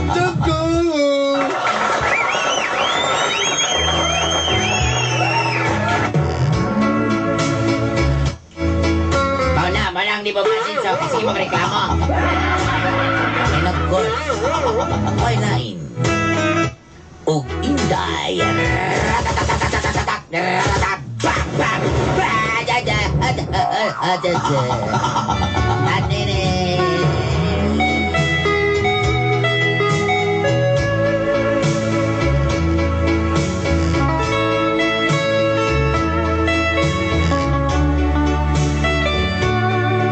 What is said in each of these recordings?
Dako! Mao na, mao na ang di mo masinso. Kasi mo reklamo. And of course, Oiline ug Inday. Bang, bang, bang, da, da, da, da, da, da. Anene.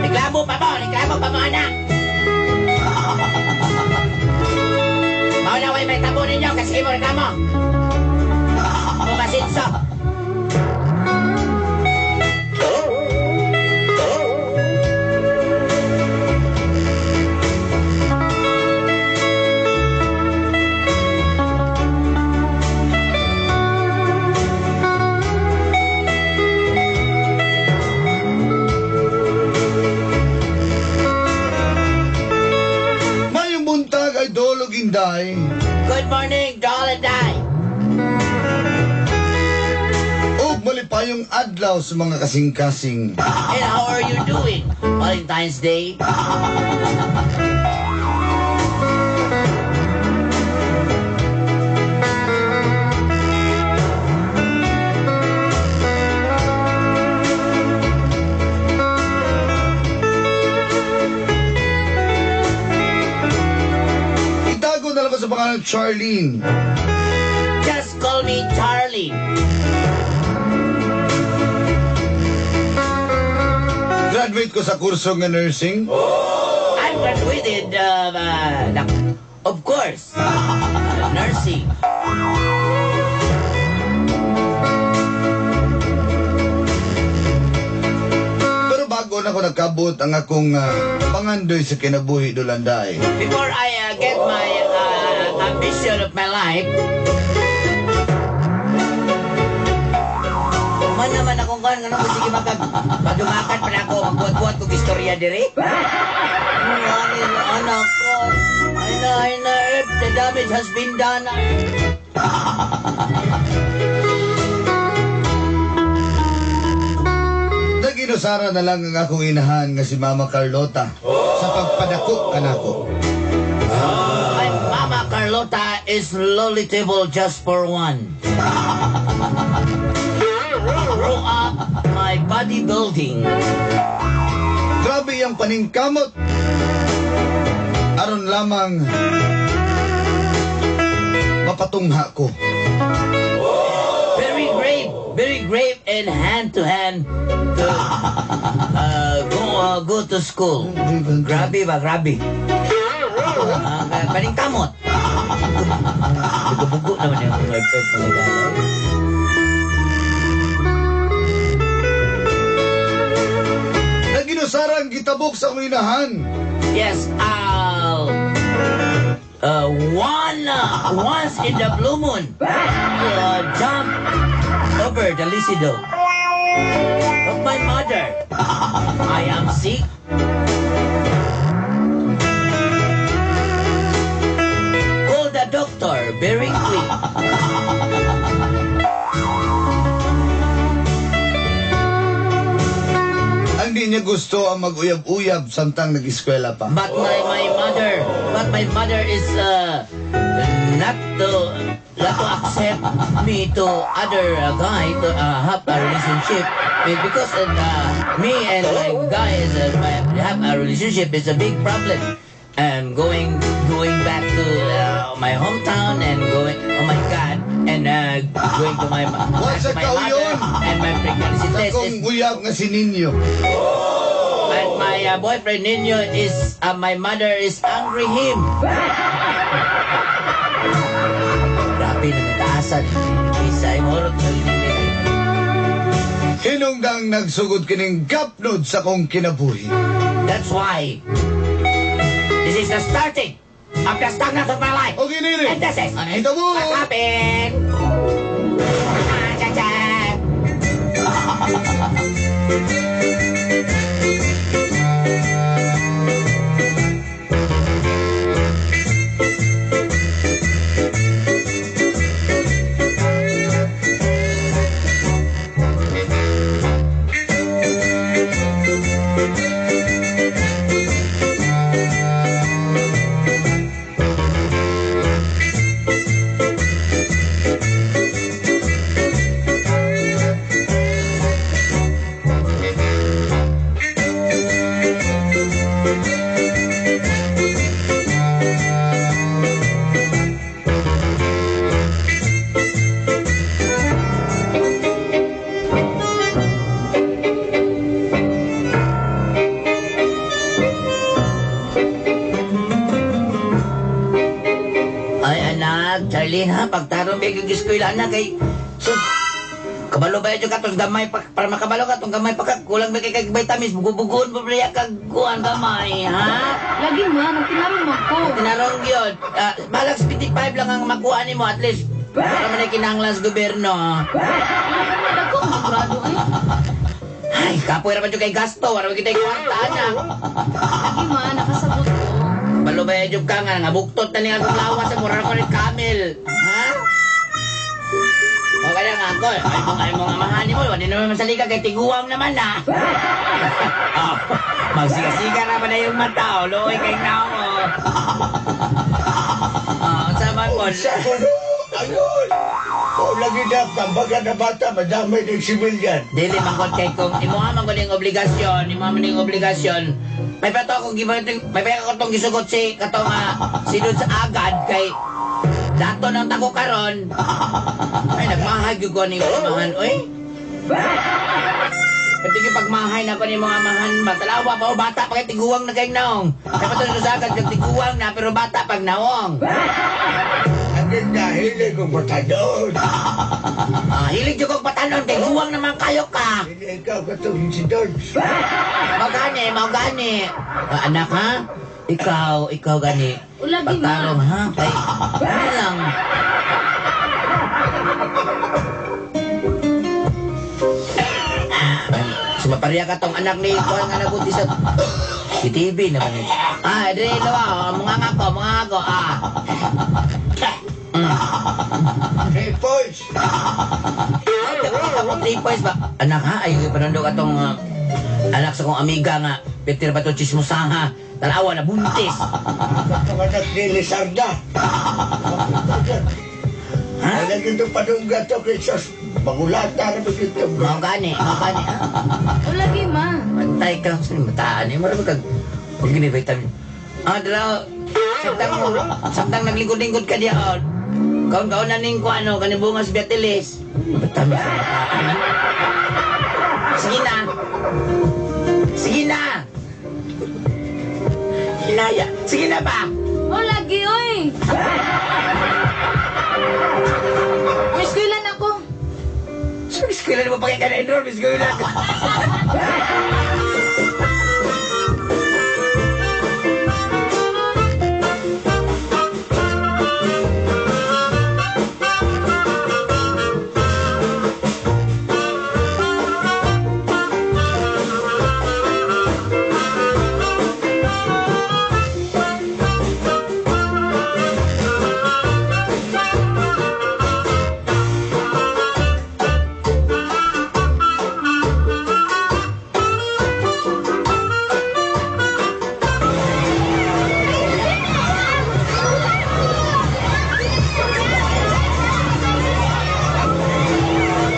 Reklamo pa mo, reklamo pa mo, anak. Mao na way may tabo ninyo kasi mo reklamo. Pumasinso. Mayong buntag, Idol ug Inday. Good morning, Dol and Day. Ug malipayong adlaw sa mga kasing-kasing. And how are you doing? Valentine's Day? Itago na lang ko sa pangalan Charlene. Just call me Charlie. Graduate ko sa kurso nga nursing. I'm graduated, of course, nursing. Pero bago na ako nagkabot ang akong pangandoy sa kinabuhi, Dulanday. Before I get my ambition of my life, man naman akong kan, ano ko sige makag, padumakan pa na ako, magbuhat-buhat kong istorya diri. Ano, anak ko, ay na, ay na, if the damage has been done. Naginusara na lang ang akong inahan nga si Mama Carlota sa pagpadako kanako. My Mama Carlota is lolitable just for one. Grow up my bodybuilding. Grabe yung paningkamot. Aron lamang mapatungha ko. Very brave and hand to hand to go to school. Grabe ba, grabe. Paningkamot. Bugo-bugo naman yung mga mga galay. Naginusarang gitabok sa akong inahan. Yes, I'll one once in the blue moon jump over the lissido of my mother. I am sick. Call the doctor very quick. Ang di niya gusto ang mag-uyab-uyab samtang nag-eskwela pa. But my mother is not to accept me to other guy to have a relationship because me and my guy is have a relationship is a big problem. And going back to my hometown and going, oh my God, and going to my Wa sa my mother kauyon. And my pregnancy Sa test akong is uyab nga si Ninyo. And my boyfriend Nino is, my mother is angry him. Grabe naman taasan. Isa ay morot na. Hinungdang nagsugod kining gapnod sa akong kinabuhi. That's why this is the starting of the stagnant of my life. O giniri. And this is Ano mo? What happened? Ah, cha, cha. Anak, Charlene ha, pagtarong ba yung eskwela anak kay so kabalo ba yun katong gamay pa, para makabalo ka tong gamay pa ka kulang ba kay kag vitamins bugubugon pa ba kag kuan gamay ha? Lagi ma, magtinarong man ko. Tinarong yun. Ah, balag 75 lang ang makuha nimo at least. Para man ay kinahanglan sa gobyerno. Dagko ang grado ay. Ay, kapoy ra man jud kay gasto, wala man kitay kwarta anak. Lagi ma, nakasabot ko. Kabalo ba yun ka nga nga buktot na ni akong lawas sa mura ko ni camel. Ha? O kaya nga ako, ay mong amahan mo, wala naman masaliga kay tiguang naman na. Oh, magsiga-siga na ba na yung mata, oh, luoy kay nao. Oh, sama po. Sa kuno, ayun. O lagi na, tambagan na bata, madamay ng sibilyan. Dili man gud kay kung imuha man gud yung obligasyon, imuha man yung obligasyon. May pato ako giba may pa ako tong gisugot si katong si Dud sa agad kay dato nang tako karon. Ay nagmahay gyud ko ni amahan oy. Pati gyud pagmahay na ko ni mga amahan matalawa pa o bata pa kay tiguang na kay naong. May pato sa agad kag tiguang na pero bata pag naong. Ang ganda, hilig kong patadon. Ah, hilig jud kog patanon kay guwang naman kayo ka. Hindi ikaw katong si Dodge. Magani, magani. Ah, anak ha? Ikaw gani. O lagi ma. Pagtarong ha? Kay, ano lang. Sumaparya ka tong anak ni Kuan nga nabuti sa si TV naman eh. Ah, dre lawa, mga nga ko, mga nga ko. Ah. 3 points. Ay, ako 3 points ba? Anak ha, ay panundok atong anak sa kong amiga nga Peter ba to chismosa ha? Tanawa na buntis. Katong anak ni Lizarda. Ha? Wala dito panungga to kay sos. Magulata na ba dito? Mao gani, mao gani. Ha? O lagi ma. Pantay ka sa mataan eh. Mura ba kag pag gini vitamin. Ah, dalaw. Samtang naglingkod-lingkod ka diya. Oh. Kaon-kaon na ning ko ano, kaning bungas Beatilis. Vitamin sa mataan. Ha? Sige na. Sige na. Hinaya. Sige na ba? O lagi oy. May eskwela na ako. Sa eskwela mo pa kay ka na-enroll, Miss Gula.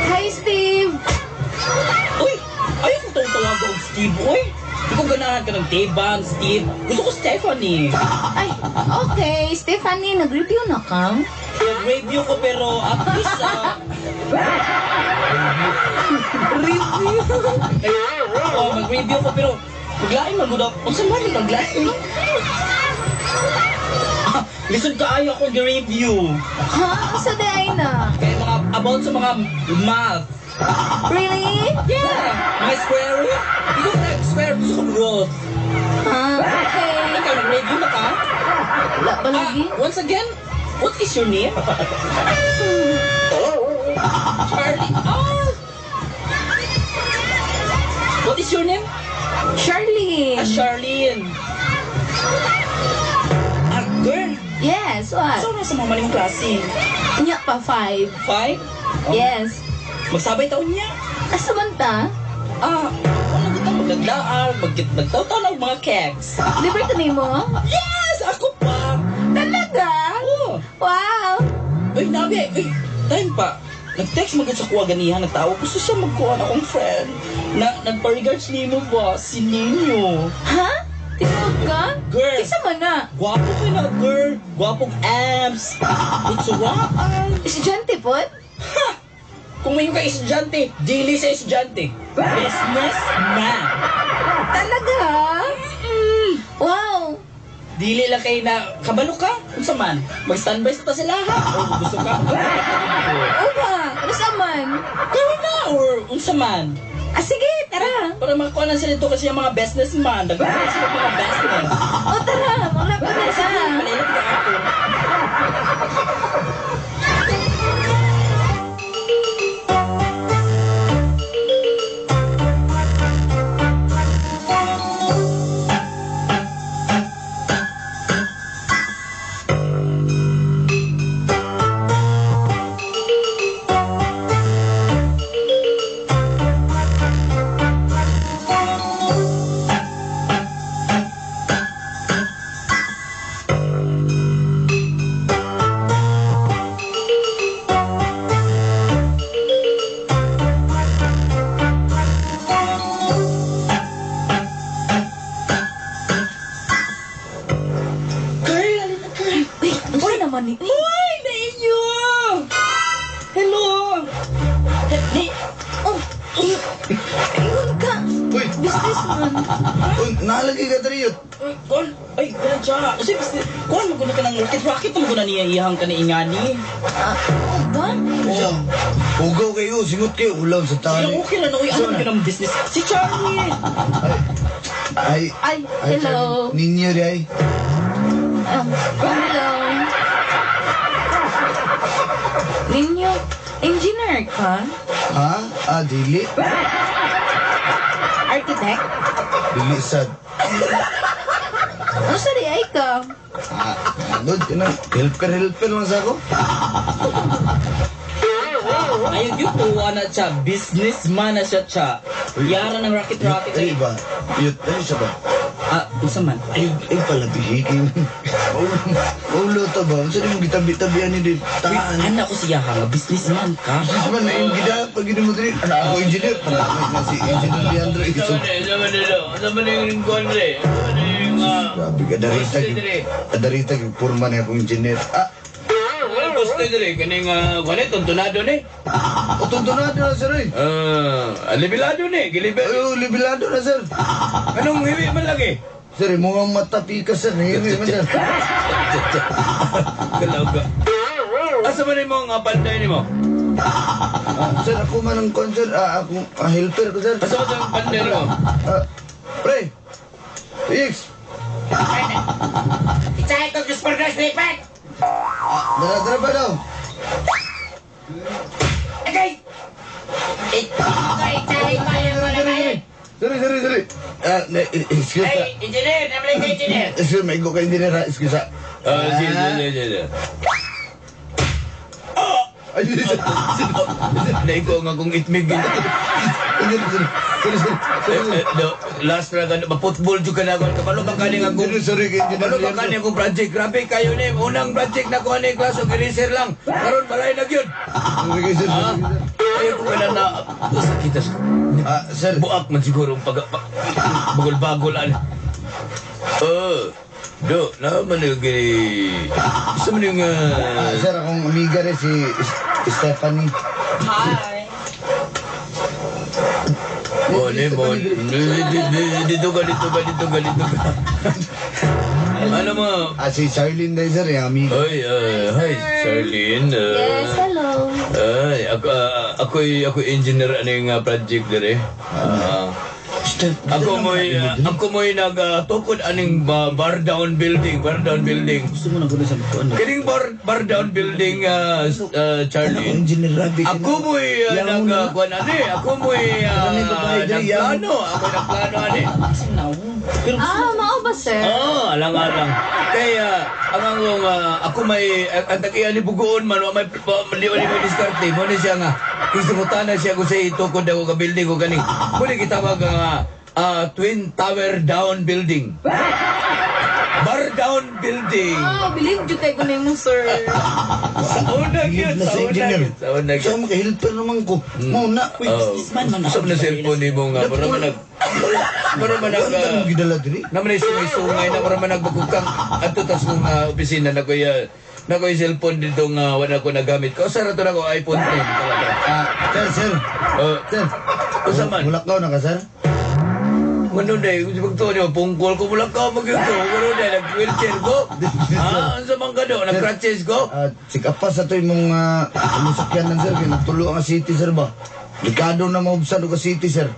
Hi Steve. Uy! Ayaw ko tong tawag og Steve, uy! Hindi ko ganahan ka ng Teban, Steve. Gusto ko Stephanie. Ay, okay. Stephanie, nag-review na ka? Nag-review ko pero at least, review. Oh, mag-review ko pero maglain man gud ako. Unsa man yung maglain? Ah, lisod kaayo akong gi-review. Ha? Unsa di ay na? Kaya mga about sa mga math. Really? Yeah! Mga square root. Hindi ko nag-square root, gusto ko root. Ha? Okay. Ikaw, nag-review na ka? Wala pa lagi. Ah, once again, what is your name? Charlie. Ah! What is your name? Charlene. Ah, Charlene. Ah, girl. Yes, what? So, nasa mga malimong klase? Nya pa, 5. 5? Oh. Yes. Magsabay taon niya. Asa man ta? Ah, wala kita maglaglaan, magtaw-taw ng mga cakes. Libre ka nimo? Yes! Ako pa! Talaga? Oh. Wow! Uy, nabi, uy, time pa. Nag-text magod sa kuha ganihan, nagtawag. Gusto siya magkuha akong friend. Na, nagpa-regards nimo ba? Si Nino. Ha? Tinuod ka? Girl. Isa man na. Gwapo ka na, girl. Gwapong abs. Itsuraan. Estudyante po? Ha! Kung may ka estudyante, dili sa estudyante. Businessman. Talaga? Wow! Dili lang kay na kabalo ka. Unsa man? Mag-standby sa ta sila ha. O gusto ka? O ba? Ano sa man? Karon na or unsa man? Ah, sige, tara. Para makakuha na sila dito kasi yung mga businessman. Daghan sila mga business. O tara, manglapit na siya. Palilot ka ako. Girl, alin na girl. Uy, unsa naman ni? Uy, Uy, na inyo! Hello! Ni, oh, ayun ka. Uy, Businessman. uy, nalagi ka diri yun. Uy, kon, ay, wala siya. Kasi, kon, maguna ka ng rocket-rocket, maguna niya iyang ka na ingani. Ah, o ba? Oh. Ugaw kayo, singot kayo, ulam sa Siya, tani. okay na na, uy, ano yun ang business? Si Charlie! Ay, Ay, ay, hello. Charlie, Ninyo di ay. Hello. Ninyo, engineer ka? Ha? Ah, dili. Architect? Dili sad. Ano sa di ay ka? Ah, good, yun na. Helper, helper lang sa ako. Ayun, yun, tuwa na siya. Businessman na siya siya. Yara ng rocket-rocket. Ay, ba? Yut, ay, siya ba? Ah, unsa man? Ay, ay pala, bihikin. Ulo to ba? Saan mo gitabi-tabian ni din? Taan. Anak ko siya ha, nga businessman ka. Businessman na yung gida, pag hindi mo diri. Anak ako engineer. Pala na si Engineer Leandro. Ito. Grabe ka, darita. Darita, yung purma na akong engineer. Ah, Poste dire kaning kuan tuntunado ni. o tuntunado na, sir. Ay, Ah, libilado ni, gilibe. Ay, oh, libilado na, sir. Anong hiwi man lagi? Sir, mo ang mata pika, sir. Nahiwi man, sir. Kalaw ka. Asa man nimo nga panday nimo? Ah, sir, ako man ang concert. Ah, ako, ah, helper ko, sir. Asa man ang panday nimo? Ah, pre. X. Itsahe ko Diyos por Diyos, lipat! Dara, dara ba daw? Agay! Itsahe ko yung mga bayan. Sorry, sorry, sorry. Ah, excuse Ay, engineer! Namalay ka, engineer! Excuse me, ko kay engineer ha. Excuse ha. Ah, sige, sige, sige. Ay, sir, sir, Naigo nga kung itmig. Engineer, sorry, sorry, sorry, sorry. Last ra gano pa-football jud ka na ako. Kabalo ba kani nga kung Engineer, sorry kay engineer. Kabalo ba kani akong project? Grabe kayo ni unang project na ko ani klase og eraser lang. Karon balay na gyud. Sorry kay sir, sorry kay sir. Ayaw ko na na sakit as Ah, sir. buak man siguro ang pag bagol-bagol ani. Oh, do na man yung sa man yung Ah, sir, akong amiga rin si Stephanie. Hi! Oh, ne mo. Dito ka, dito ka, dito ka, dito ka. Ano mo? Ah, si Charlene din, sir, yung amiga. Oy, hi, Charlene. Yes, hello. Ay, ako ako engineer ano yung project dire. Ah. Ako mo'y nagtukod aning bar down building, bar down building. Gusto mo na gano'n sa kuan. Kining bar down building, Charlene. Engineer Rabi. Ako mo'y nagkuan ani, ako mo'y nagplano, ako nagplano ani. Pero Ah, mao ba, sir? Oh, alang-alang. Kaya ang angong ako may ang tag-iya ni Bugoon man wa may di wa ni diskarte mo ni siya nga isumutana siya kung sa itukod ako ka building ko kaning. Muli gitawag nga Twin Tower Down Building. Bar down building. Ah, believe jud kay ko nimo, sir. Sa una gyud, Na sa sa una engineer. gyud, sa una So, gyud. makahelper naman ko. Mauna. Uy, businessman man Sa na cellphone nimo nga para man nag para man nag Ano mo gidala diri? naman ay sungay-sungay na para man nagbagukang ato tas kong opisina na kuya na ko cellphone dito nga wala ko nagamit. Kausa ra to na ko iPhone 10 talaga. Ah, sir, sir. Uh, Sir. Unsa man? Mulakaw na ka, sir? Ngano day, kung pagtuo niyo, pungkol ko mula ka, magyud ko. Ngano day, nag-wheelchair ko. Ha? Unsa man ka do? Nag-crutches ko? Sikapas sa to imong imong sakyanan sir kay nagtulo ang city sir ba. Delikado na maubsan og city sir.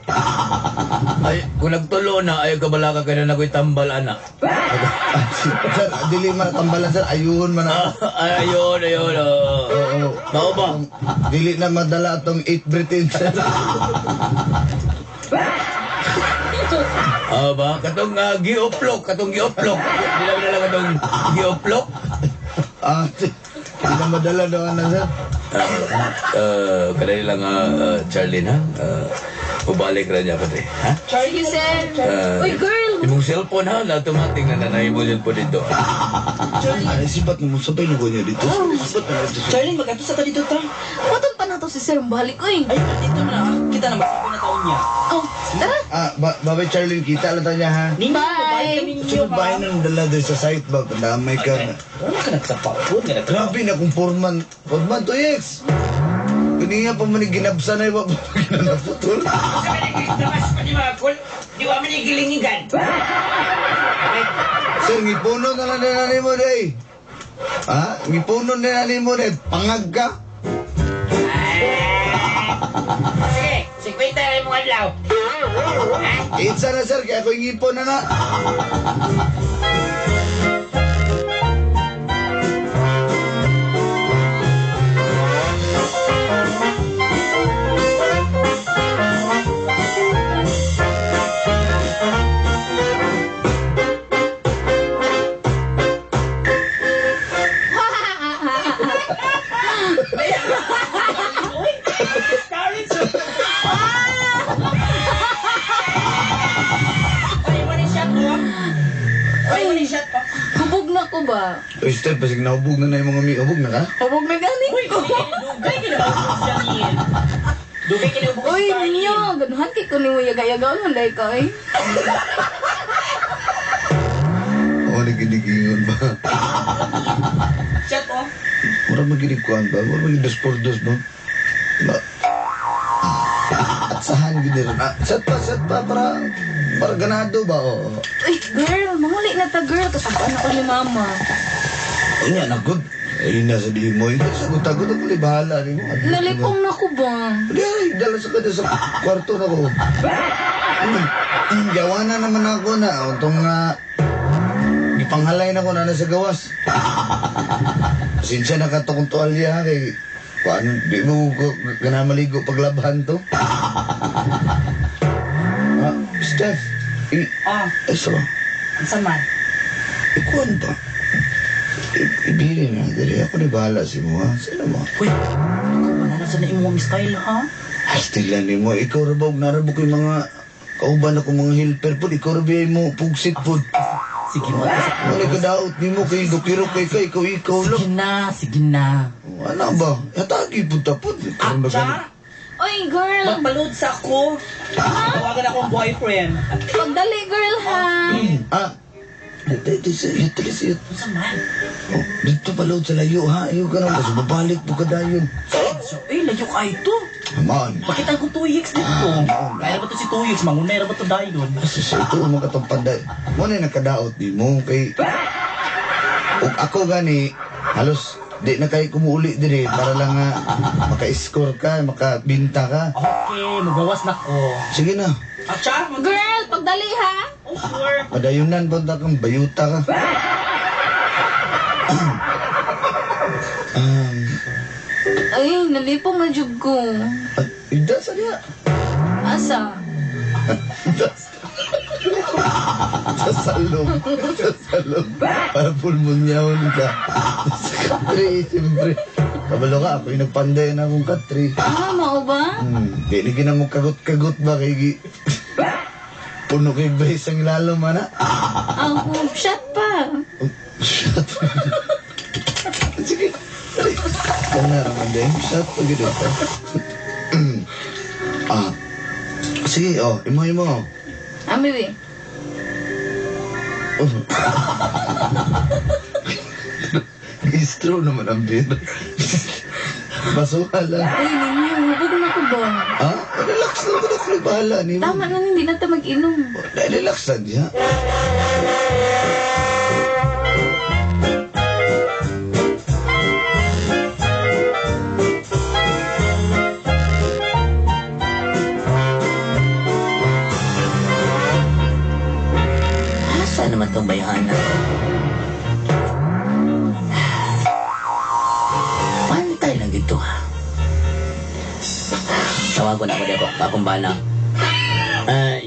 Ay, kung nagtulo na, ayaw ka balaka kay na nakoy tambal, ana. Sir, dili man tambalan sir, ayuhon man na. Ay, ayun, ayun. Oh. Oo. Mao ba? Dili na madala atong 8 Britain sir. Ah ba? Katong gioplok, katong gioplok. Di na madala katong gioplok. Di na madala daw na sir. Kadali lang Charlene ha. Ubalik ra niya pati, ha? Sige, sir. Uy, girl. Imong cellphone ha, na automatic na nanay mo dyan po dito. Ay, sipat mo sabay na niya dito. Sipat na dito. Charlene, mag-ato sa ta dito ta. Patun pa na to si sir. Balik, uy. Ay, dito na. Kita na, magsabay na taon niya. Oh, tara. Babay Charlene, kita lang tayo niya ha. Ninyo, Bye. kami ninyo Sino ha. ba nang dala doon sa site ba? Damay ka na. Wala ka nagsapakod nga nagtrabaho. Grabe na kung foreman. Foreman to ex. Kaniya pa man yung ginabsa na iba pa ginanaputol. Sir, ngipuno na lang na mo day. Ha? Ngipuno na lang mo day. Pangag ka. Sige, 50 na yung adlaw. Itsa na sir, kaya ako yung ngipon na na. Hubog na ko ba? Uy, Steph, basig nahubog na na yung mga hubog na ka? Hubog na gani ko. Dugay ka na ba siya niya? Dugay ka na ba Uy, ninyo. Ganuhan kay ko ni mo yaga-yaga. Handay ka, eh. Oo, nagidigingon ba? Chat oh. Mura magigikuan ba? Mura magig dos por dos ba? Ba? At sahan gid rin. Set pa para ganado ba? Oo. Uy, girl. Manguli na ta, girl. Kasabaan ako ni mama. Unya na good. Ay na sa di mo. Sagot-tagot ako bahala ni mo. Nalipong na ko ba? Di ay, dala sa kada sa kwarto na ko. Gawa na naman ako na. Itong gipanghalay na ko na nasa gawas. Pasensya na ka to kung tuwalya kay paano, di mo ko ganamaligo paglabhan to. Steph, ay so, Unsa man? ikuan pa. Ibili na, dali ako ni bahala si mo ha. Sino mo? Uy, ikaw ba na sa na imong style ha? Hastila ni mo, ikaw rabog, narabog yung mga kauban ako mga helper po, ikaw rabay mo, pugsit po. Sige mo. Wala ka daot ni mo, kay dokiro kay ka, ikaw lang. Sige na, sige na. Ano ba? Hatagi po tapod. Atcha! Uy, girl. Magpaload sa ako. Tawagan ako ang boyfriend. Pagdali, girl, ha? Dito siya. Unsa man? Oh, dito paload sa layo ha. Ayaw ka na. Kasi babalik po ka dayon. So, eh, layo ka ito. Aman. Bakit ang 2x dito? Kaya ba to si 2x? Mangunay ra ba to dayon? Kasi sa ito, mga katong. Muna yung nakadaot di mo. Kay... Ug ako gani, halos di na kayo kumuuli diri para lang nga maka-score ka, makabinta ka. Okay, magawas na ko. Sige na. Atcha! Girl, pagdali, ha? Oh, sure. Padayunan punta kang bayuta ka. Ay, nalipong na jud ko. Ida sa niya. Asa? Sa salong. Sa salong. Para pulmunyahon ka. Sa katri, siyempre. Kabalo ka, ako yung nagpanday na akong katri. Ah, mao ba? Di ni mo kagot-kagot ba kay gi... Puno kay brace ang ilalom, ana. Ako, shot pa. Oh, shot. Sige. Kana raman din. Shot pa gid ito. Sige, oh, imo imo. Ami, we. Oh. Straw naman ang beer. Basuha lang. Uy, ninyo, hubog na ko ba? Ha? Relax lang ko na bahala ni mo. Tama lang, hindi na ta mag-inom. Relax lang diya. Asa naman tong bayhana? Pantay lang dito ha. Tawagon ako dito, akong bana.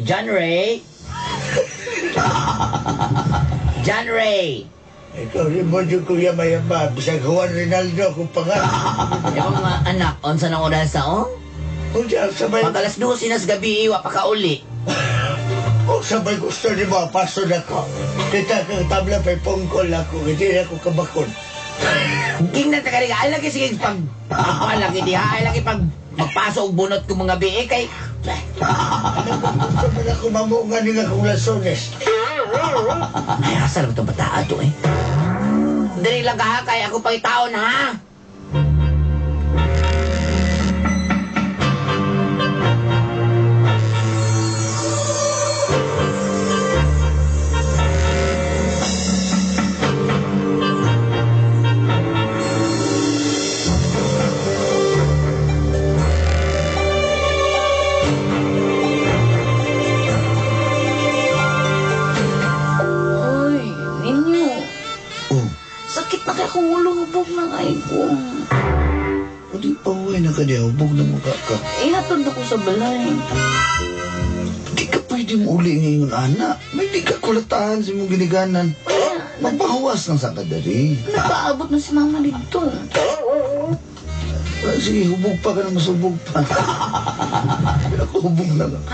John Ray? John Ray! Ikaw rin mo dyan, Kuya Mayama. Bisag Juan Rinaldo kung pangal. Yung mga anak, onsa nang oras sa oh? Kung siya sabay, Pag alas 12 na sa gabi, iwa pa ka uli. kung sabay gusto ni mo, paso na ko. Kita kang tabla pa'y pungkol ako. Hindi na ako kabakon. King na tagaliga, ay lagi sige pag ako lagi diha, ay lagi pag magpaso og bunot ko mga biik kay Ano kung gusto mo na kumamunga ni nga kong lasones? Ay, asa naman itong bata ato eh. Dali lang ka ha, kay ako pangitaon ha. Oy, ninyo. Oh, Sakit na kay akong ulo, hubog na kay ko. o di pa huwag na ka diya, hubog na mukha ka. Ihatod ako sa balay. Di ka pwede mo uli ngayon, anak. May di ka kulatahan sa imong giniganan. Kaya, Magpahuwas lang sa kadari. nagpaabot na si mama dito. Ah, sige, hubog pa ka na masubog pa. Pero ako hubog na lang.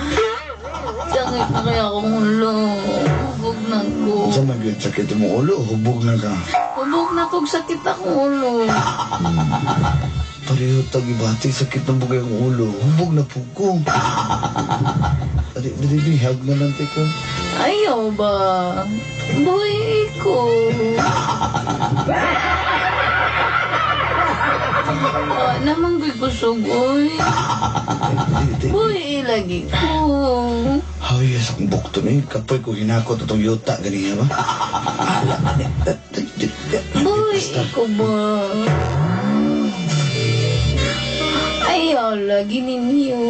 Sakit na kaya akong ulo. Hubog na ko. Sa man yun, sakit mo ulo, hubog na ka. Hubog na ko, sakit akong ulo. Pareho tag ibati, sakit ng bugay ang ulo. Hubog na po ko. Dali, dali, dali, hug na lang teka. Ayaw ba? Boy ko. Oh, namang ko'y kusog, oy. Dali, dali. Boy, lagi ko. Ay, yes, akong bukto na yun. Kapoy ko hinakot itong yuta, ganiya ba? Ala, dali, dali, dali. Boy, ko ba? Ayaw lagi ninyo.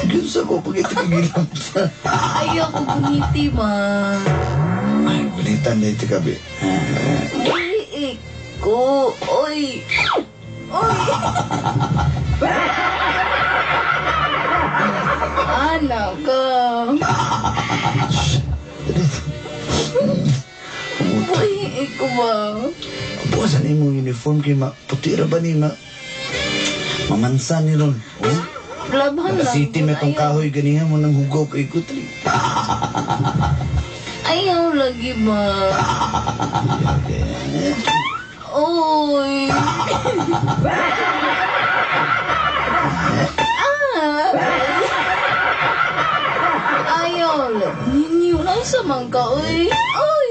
Yun sa ko, pag ito kagilam sa... Ayaw ko gumiti ba? Ay, balitan na ito kabi. Boy, ko. Oy. Oy. Anak ka. Boy, ko ba? Buwasan imong uniform kay ma puti ra ba ni ma mamansan ni ron. Oh? Laban lang. City may tong Ayaw. kahoy ganiha mo nang hugaw kay kutli. Ayaw lagi ba? Oy. Ah. Ayaw lagi ninyo. Nasa man ka, oy. Oy.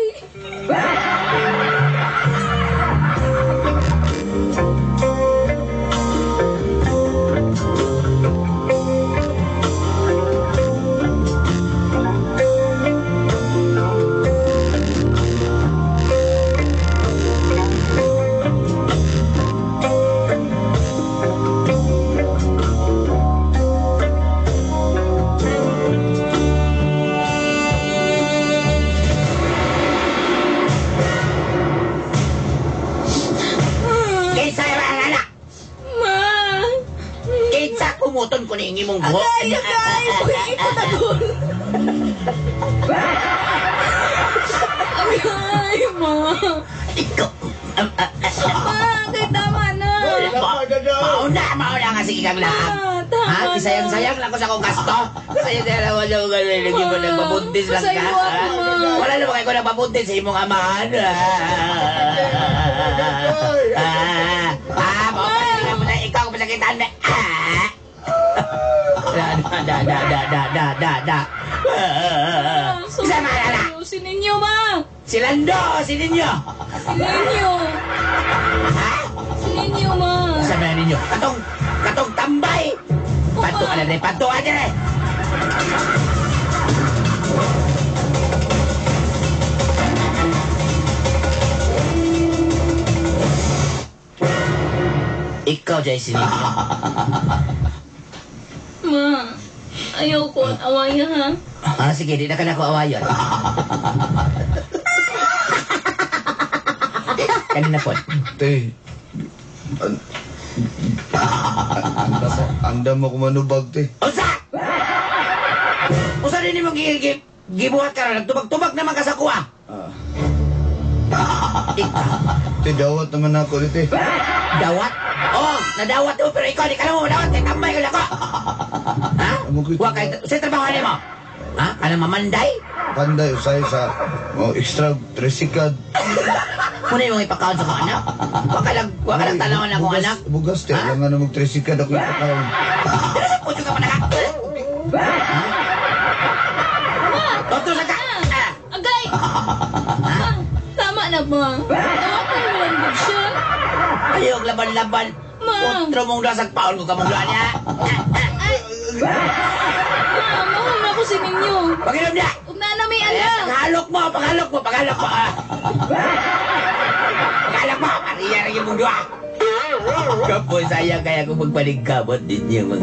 Kinsa ra na? Ma. Kinsa kumuton ko ni imong buhok? Agay, agay. Boy, ko na doon. Agay, ma. Ikaw. Ma, agay, tama na. Mauna, mauna nga sige kang lahat. Ma, tama Ha? na. Sayang-sayang lang ko sa akong gasto. Sayang-sayang lang ko sa akong gasto. Lagi mo nagpabuntis lang ka. Pasaylo ako, Ha? ma. Wala naman kayo nagpabuntis sa imong amahan. Ah, ah, ah, mo na ikaw ang masakitan na. Ah. Da, da, da, da, da, da, da, da, da. Ah. Isa na, na, na. Si ninyo, ma. Si Lando, si Ninyo. Si ninyo. Ha? Si ninyo, ma. Sa mga ninyo. Katong, katong tambay! Panto ka na rin, panto ka na rin! Ikaw, Jay, sinigyo. Ma, ayaw ko ang awaya ha. Ah, sige, di na ka na ko awayon. Kanina po. Te, andam ako manubag, te. Unsa! Unsa din mo gibuhat ka ron? Nagtubag-tubag naman ka sa kuha. Ikaw, Te, dawat naman ako, te. dawat? Oh, nadawat mo, pero ikaw, di ka naman madawat. Kaya tambay ka na ko. Ha? Wa kay, sa trabaho nimo? Ha? Kanang mamanday? Panday, usay sa oh, extra tricycle. Muna yung ipakaon sa kong anak? Wa ka lang tanawan na akong anak? Bugas, te. Ha? Alam nga na mag-tricycle ako ipakaon. Pero sa puso ka pa naka... Ha? Toto sa ka! Ah! Agay! Ma, tama na ba? Dawatan mo lang gud siya. Ayaw, laban-laban. Ma. Otro mong dasag paon ko kamong doon niya. Ma, mahal na ko si ninyo. Paginom niya! Ug na na may Eh, anak. paghalok mo, paghalok mo, paghalok mo. Ah. Paghalok mo, Maria rin yung mong dua. Kapoy, sayang kaya kung magpaligkamot ninyo. Mag...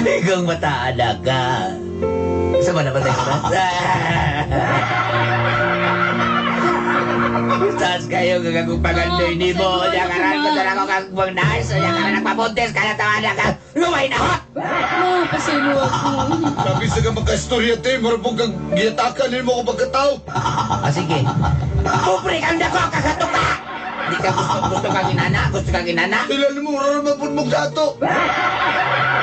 Ikaw mataanak ka. Sa ba naman tayo na? Taas kayo kagagong pagandoy ni mo. Ma, Diya ka rin, ma. gusto na ako kang bang nais. Diya ka rin nagpabuntis, kaya tawa na ka. Lumay na hot! Ma, pasaylo ako. Sabi sa ka magka-istorya, te. Marupong kang giyatakan mo ako pagkatao. Ah, sige. Pobre kang dako, kagato ka! Di ka gusto, gusto kang inana, gusto kang inana. Ilan mo, wala naman po mong dato.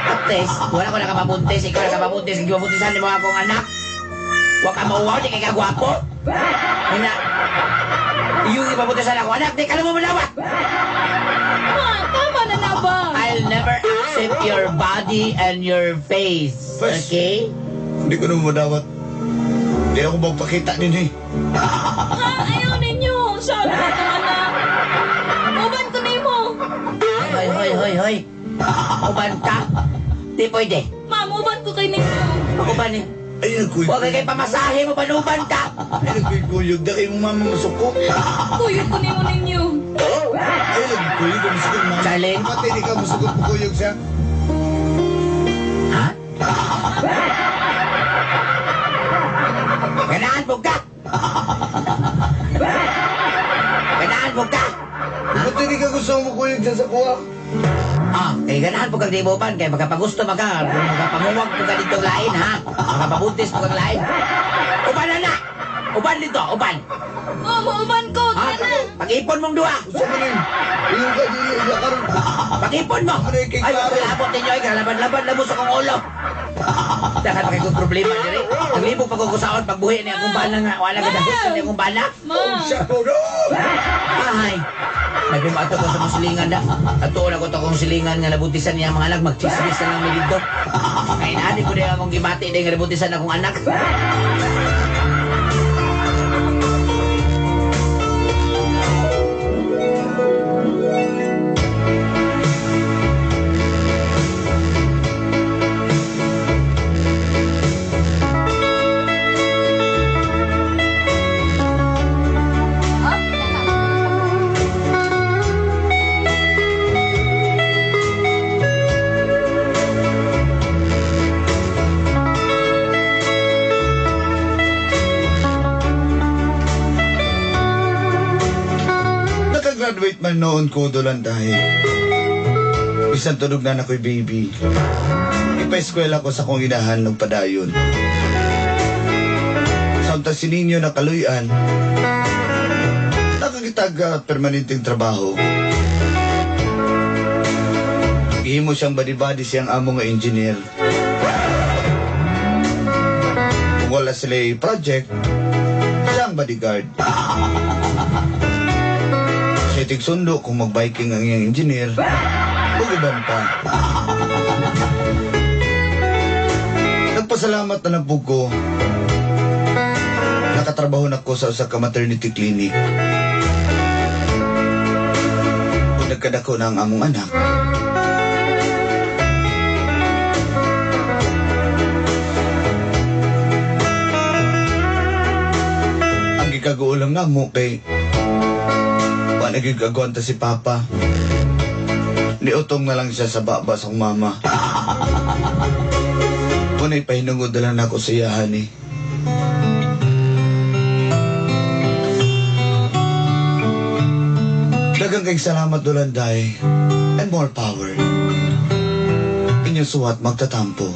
At least, wala ko nakapabuntis, ikaw nakapabuntis, gibabuntisan ni mo akong anak. Huwag ka mauwaw, di kay kagwapo. Hina, yung ibabuntisan ako anak, di ka naman malawat. Ma, tama na na ba? I'll never accept your body and your face. First. Okay? Hindi ko naman madawat. Hindi ako magpakita din eh. Ha, ayaw ninyo. Sabi na itong anak. Uban ko nimo. Hoy, hoy, hoy, hoy. Uban ka? Di pwede. Ma'am, uban ko kay ninyo. Uban eh. Ay, nagkuy. Huwag kay pamasahe mo, panuban ka. Ay, nagkuyog. Da kayo mama masuko. Kuyog ko nimo ninyo. Ay, nagkuyog. Masukot mama. Charlene? Pati di ka masukot kuyog siya. Ha? Ganahan mo ka! Ganahan mo ka! Ba't hindi ka gusto mo kuyog siya sa kuha? Ah, kay ganahan po kag di mo ban kay makapagusto maka, makapanguwag po ka dito lain ha. Makapabuntis po kag lain. Uban na na. Uban dito, uban. Ma'am, uban ko. Ha? Tara. Pag-ipon mong duha. Gusto mo rin. Iyong ka, dili. Iya ka rin. Pag-ipon mo. Ano yung kay Ay, Klaro? kalabot ninyo ay kalaban-laban na mo sa kong ulo. Dakan pa kay problema diri. Naglibog pa ko kusaon pagbuhi ni akong bana nga wala ka dahil ni akong bana. Ma. Siya ko, no! Ay. Nagimo ato ko sa mong silingan da. Ato na ko to akong silingan nga nabuntisan niya ang mga anak magchismis na lang mi didto. Ngayon ani ko din akong gibati din nga nabuntisan akong anak. Nakagraduate man noon ko dolan dahil. Bisan tunog na ako'y baby. Ipa-eskwela ko sa kong inahan ng padayon. Samtang si ninyo nakaluyan, nakakitag permanenteng trabaho. Gihimo siyang badi-badi siyang amo nga engineer. Kung wala sila project, siyang bodyguard. Siya tigsundo kung magbiking ang iyang engineer, ug iban pa. Nagpasalamat na lang po ko. Nakatrabaho na ko sa usa ka maternity clinic. Kung nagkadako na ang among anak, Gikaguol lang namo kay wa na gyud kagwanta si Papa. Niutong na lang siya sa baba sa akong mama. Unay pahinungod na lang nako sa iyahan eh. Daghang kay salamat, Dulanday, and more power. Inyong suwat magtatampo.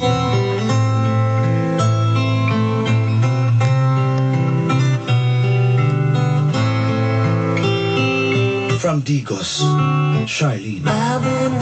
From Digos, Charlene. I've been